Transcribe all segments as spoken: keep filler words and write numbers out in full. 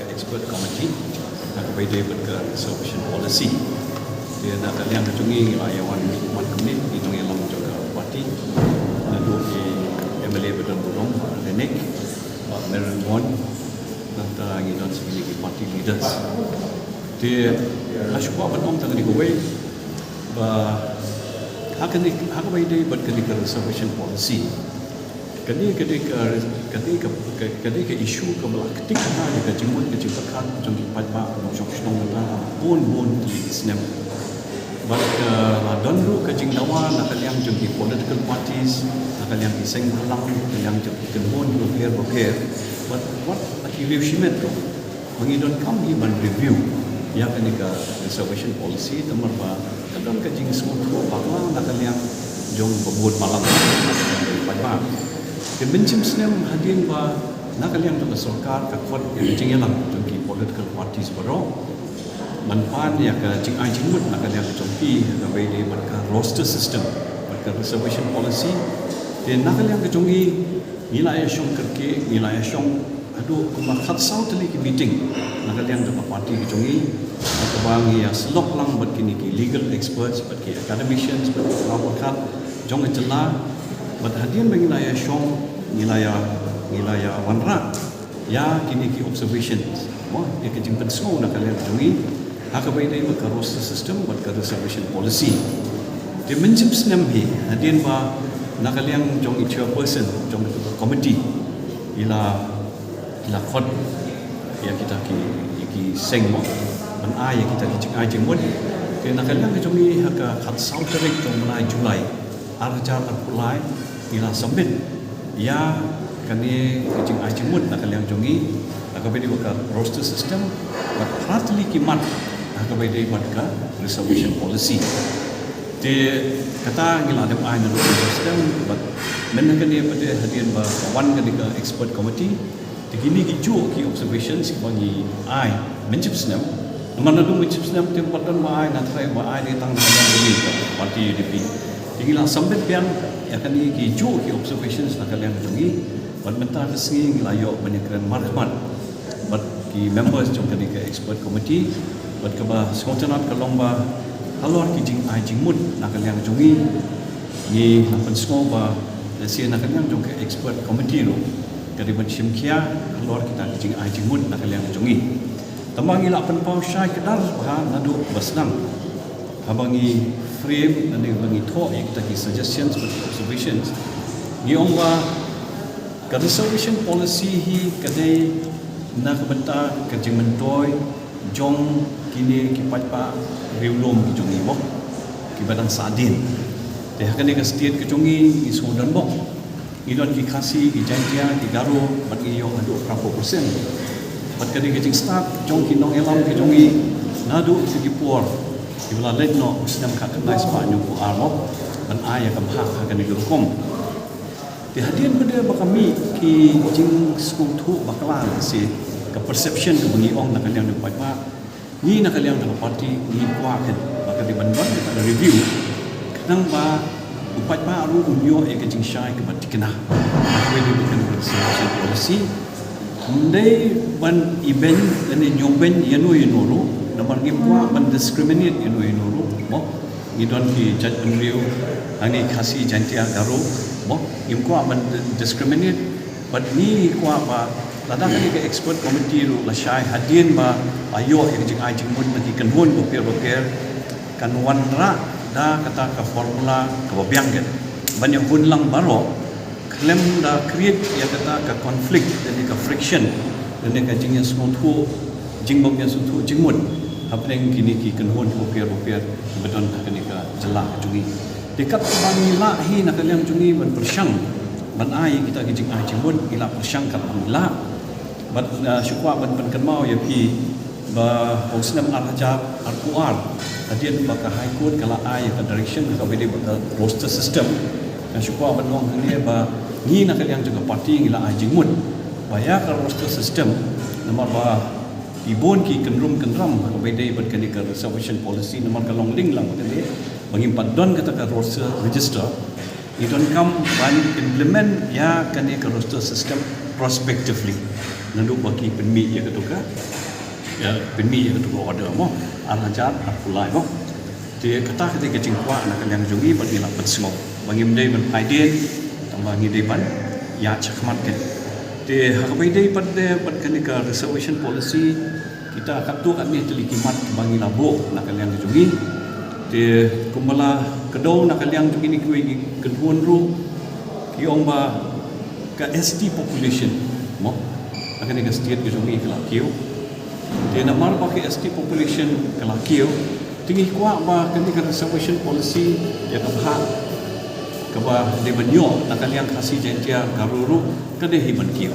Expert Committee na kaba ïadei bad ka Reservation Policy. Te na ka liang ka jong ngi, ngi la ïa wan mih wan ka miet, ngi nongïalam jong ka party, naduh ki MLA ba don burom, Bah Renick, Bah Mayralborn, nangta ngi don sa kine ki party leaders. Te nga shu kwah ban ong tang kane kawei ba ha kane, ha kaba ïadei bad kane ka Reservation Policy, kane, kane ka, kane ka, kane ka issue kaba la ktik ha ka jingmut ka jingpyrkhat jong ki paidbah nongshong shnong mynta bun bun tylli ki snem. Bad ka la don ruh ka jingdawa na ka liang jong ki political parties, na ka liang ki seng bhalang, na ka liang jong ki kynhun bapher bapher. Bad wat la ki riew shimet ruh ba ngi donkam hi ban review ïa kane ka Reservation Policy, namar ba ka don ka jingsngewthuh bakla na ka liang jong ba bun malam. Te mynjim snem hadien ba na ka liang jong ka sorkar ka khot ïa ka jingïalang jong ki political parties baroh ban pan ïa ka jingai jingmut na ka liang jong ki, kaba ïadei bad ka roster system bad ka Reservation Policy. Te na ka liang ka jong ngi, ngi la ïa shong kyrkieh, ngi la ïa shong haduh kumba khatsaw tylli ki meeting na ka liang jong ka party ka jong ngi, ha kaba ngi ïa syllok lang bad kine ki legal experts, bad ki academicians, bad ki pharkhat jong ka jylla. Bad hadien ba ngi la ïa shong, ngi la ïa, ngi la ïa wanrah ïa kine ki observations, mo, ïa ka jingpynsngew na ka liang jong ngi ha kaba ïadei bad ka roster system bad ka Reservation Policy. Te mynjim snem hi hadien ba na ka liang jong i chairperson jong ka committee i la, i la khot ïa kita ki, ïa ki seng, mo, ban ai ïa kita ki jingai jingmut. Te na ka liang ka jong ngi ha ka khatsaw tarik jong u bnai July ar hajar arphew lai, ngi la submit ïa kane ka jingai jingmut na ka liang jong ngi, na kaba ïadei bad ka roster system bad phra tylli ki mat ha kaba ïadei bad ka Reservation Policy. Te kata ngi la dep ai naduh ka roster system, bad mynta kane pat hadien ba wan kane ka expert committee, te kine ki juh ki observations kiba ngi ai mynjip snem. Namar naduh mynjip snem te ym pat don ba ai, nga tharai ba ai dei tang na ka liang jong ngi ka party UDP. Te ngi la submit biang ïa kine ki juh ki observations na ka liang jong ngi. Bad mynta ka sngi ngi la ïoh ban ïakren markhmat bad ki members jong kane ka expert committee. Bad kaba sngewtynnat ka long ba halor ki jingai jingmut na ka liang jong ngi, ngi la pynsngew ba lehse na ka liang jong ka expert committee ruh ka dei ban shim khia halor kita ki jingai jingmut na ka liang jong ngi. Tangba ngi la pynpaw shai kdar bha naduh ba sdang, haba ngi frame lane ba ngi thoh ïa kita ki suggestions bad ki observations. Ngi ong ba ka Reservation Policy hi ka dei na ka bynta ka jingmyntoi jong kine ki paidbah riewlum ki jong ngi, mo, kiba dang sahdien. Te ha kane ka state ka jong ngi, ngi sngew donbok, ngi don ki Khasi, ki Jaintia, ki Garo, bad ngi ïoh haduh phra phew percent. Bad ka dei ka jingstad jong ki nongïalam ki jong ngi naduh ki por kiba la leit noh u snem khatkhyndai spah hynñiewphew ar, mo, ban ai ïa ka bhah ha kane ka rukom. Te hadien pat ba ka mih ki jingsngewthuh bakla, lehse ka perception kaba ngi ong na ka liang jong u paidbah, ngi na ka liang jong ka party ngi kwah ba ka dei ban don ka review, khnang ba u paidbah ruh un ïoh ïa ka jingshai kaba thikna. Kaba dei ban ka Reservation Policy, ym dei ban ibeiñ lane ñiewbeiñ ïano ïano ruh, namar ngim kwah ban discriminate ïano ïano ruh, mo. Ngi don ki jaitbynriew hangne, Khasi, Jaintia, Garo, mo, ngim kwah ban discriminate. Bad ngi kwah ba lada kane ka expert committee ruh la shai hadien ba la ïoh ïa ka jingai jingmut na ki kynhun bapher bapher, kan wanrah da kata ka formula kaba biang, kan ban ïa hun lang baroh khlem da create ïa kata ka conflict lane ka friction lane ka jingïasngewthuh, jingbym ïasngewthuh jingmut hapdeng kine ki kynhun bapher bapher kiba don ha kane ka jylla ka jong ngi. Te katba ngi lah hi na ka liang jong ngi ban pyrshang ban ai kita ki jingai jingmut, ngi la pyrshang katba ngi lah. Bad, ah, shu kwah ban pynkynmaw ïa phi ba ha u snem ar hajar arphew ar, hadien ba ka High Court ka la ai ïa ka direction ha kaba ïadei bad ka roster system, nga shu kwah ban ong hangne ba ngi na ka liang jong ka party ngi la ai jingmut ba ïa ka roster system, namar ba ki bun ki kynrum kynram ha kaba ïadei bad kane ka Reservation Policy, namar ka long linklang bad kane, ba ngim pat don kata ka roster register. Ngi donkam ban implement ïa kane ka roster system prospectively. Naduh ba ki pynmih ïa kato ka, ïa, pynmih ïa kato ka order mo, ar hajar arphew lai mo. Te kata ka dei ka jingkwah na ka liang jong ngi bad ngi la pynsngew ba ngim dei ban phai dien, tang ba ngi dei ban ïaid shakhmat keiñ. Te ha kaba ïadei bad, bad kane ka reservation policy, kita katto katne tylli ki mat ba ngi la buh na ka liang jong ngi. Te kumba la kdew na ka liang jong ngi, kiwei ki kynhun ruh ki ong ba ka S T population mo, ha kane ka state ka jong ngi ka la kiew. Te namar ba ka S T population ka la kiew, te ngi kwah ba kane ka reservation policy ïa ka bhah kaba dei ban ïoh na ka liang Khasi Jaiñtia Garo ruh ka dei hi ban kiew.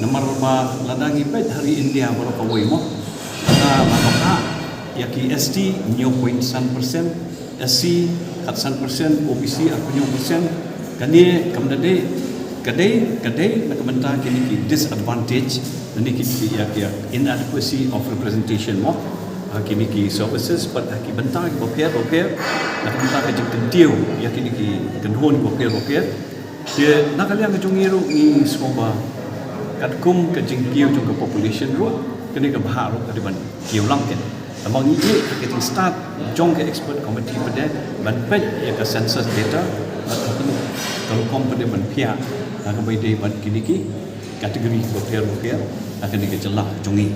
Namar ba lada ngi peit ha ri India baroh kawei mo, lada la bhah ïa ki S T hynñiew point san percent, S C khatsan percent, O B C arphew hynñiew percent. Kane kam da dei, ka dei, ka dei na ka bynta kine ki disadvantage, na kine ki, ki, ïa, ïa, inadequacy of representation mo, ha kine ki services bad ha ki bynta kiba pher bapher, na ka bynta ka jingkyntiew ïa kine ki kynhun kiba pher bapher. Te na ka liang ka jong ngi ruh ngi sngew ba katkum ka jingkiew jong ka population ruh, kane ka bhah ruh ka dei ban kiew lang keiñ. Namar ngi ïohi ha ka jingstad jong ka expert committee pat de ban peit ïa ka census data, bad ka rukom pat de ban phiah ha kaba ïadei bad kine ki category kiba pher bapher ha kane ka jylla jong ngi.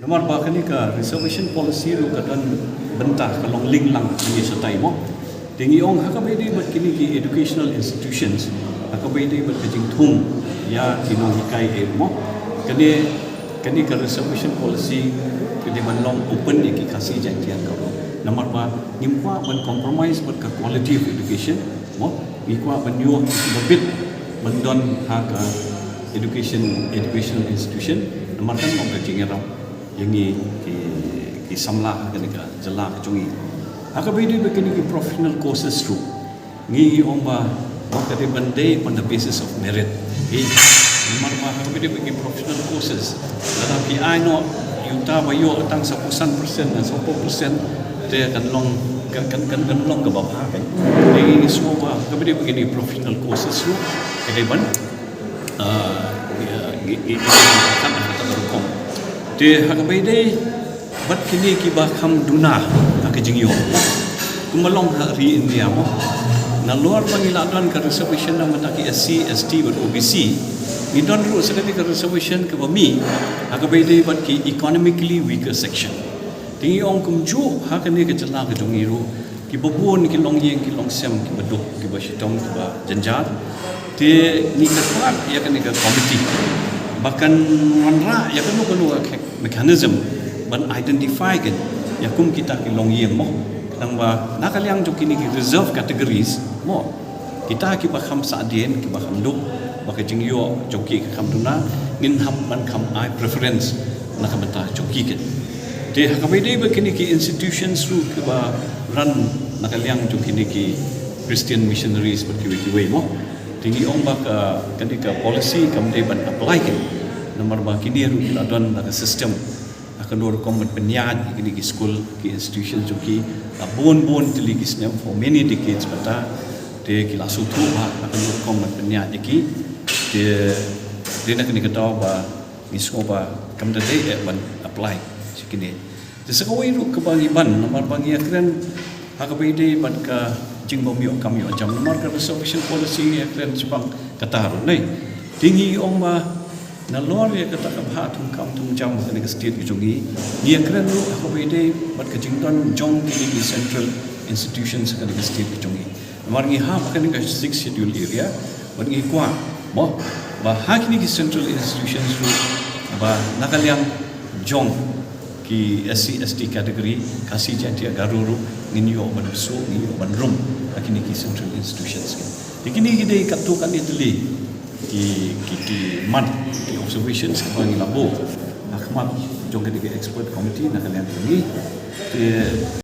Namar ba kane ka reservation policy ruh ka don bynta, ka long link lang hangne shatai mo. Te ngi ong ha kaba ïadei bad kine ki educational institutions, ha kaba ïadei bad ka jingthung ïa ki nonghikai ei ruh mo, kane, kane ka reservation policy ka dei ban long open ïa ki Khasi Jaiñtia Garo. Namar ba ngim kwah ban compromise bad ka quality of education mo, ngi kwah ban ïoh kiba bit ban don ha ka education, educational institution. Namar kan long ka jingïarap ïa ngi ki, ki samla ha kane ka jylla ka jong ngi. Ha kaba ïadei bad kine ki professional courses ruh, ngi ong ba, ba ka dei ban dei on the basis of merit. Ei, namar ba ha kaba ïadei bad ki professional courses, lada phi ai noh ïa uta ba ïoh tang sawphew san percent ne sawphew percent, te kan long, kan, kan, kan, kan long kaba bha keiñ. Te ngi sngew ba ha kaba ïadei bad kine ki professional courses ruh ka dei ban Ah, ïa, ngi, ngi, ngi, ngi, kan, kan, kan, kan, kan. Te ha kaba ïadei bad kine kiba kham duna ha ka jingïoh, kumba long ha ri India mo, nalor ba ngi la don ka reservation na ka bynta ki S C, S T bad O B C, ngi don ruh sa kane ka reservation kaba mih ha kaba ïadei bad ki economically weaker section. Te ngi ong kumjuh ha kane ka jylla ka jong ngi ruh, kiba bun ki longïing ki longsem, kiba duk, kiba shitom, kiba jynjar. Te ngi kyrpad ïa kane ka committee ba kan wanrah ïa kano kano ka mechanism ban identify keiñ ïa kum kita ki longïing mo, khnang ba na ka liang jong kine ki reserve categories mo, kita kiba kham sahdien, kiba kham duk, ba ka jingïoh jong ki ka kham duna, ngin hap ban kham ai preference na ka bynta jong ki keiñ. Te ha kaba ïadei bad kine ki institutions ruh kiba run na ka liang jong kine ki Christian missionaries bad kiwei kiwei mo, te ngi ong ba ka, kane ka policy kam dei ban apply keiñ. Namar ba kine ruh ki la don na ka system ha kano rukom ban pynïaid ïa kine ki skul, ki institution jong ki, la bun bun tylli ki snem, for many decades mynta. Te ki la sngewthuh ha kano rukom ban pynïaid ïa ki. Te, te na kane ka daw ba ngi sngew ba kam da dei eh ban apply sha kine. Te sa kawei ruh kaba ngi ban, namar ba ngi ïakren ha kaba ïadei bad ka jingbym ïoh kam ïoh jam, namar ka reservation policy ngi ïakren shaphang kata ruh, ne. Te ngi ong ba nalor ïa kata ka bhah thungkam thungjam ha kane ka state ka jong ngi, ngi ïakren ruh ha kaba ïadei bad ka jingdon jong kine ki central institutions ha kane ka state ka jong ngi. Namar ngi hap ha kane ka Sixth Schedule area, bad ngi kwah mo ba ha kine ki central institutions ruh, ba na ka liang jong ki S C, S T category, Khasi Jaiñtia Garo ruh, ngin ïoh ban shu, ngin ïoh ban rung ha kine ki central institutions. Te kine ki dei katto katne tylli ki, ki, ki mat, ki observations kiba ngi la buh ha khmat jong kane ka expert committee na ka liang jong ngi. Te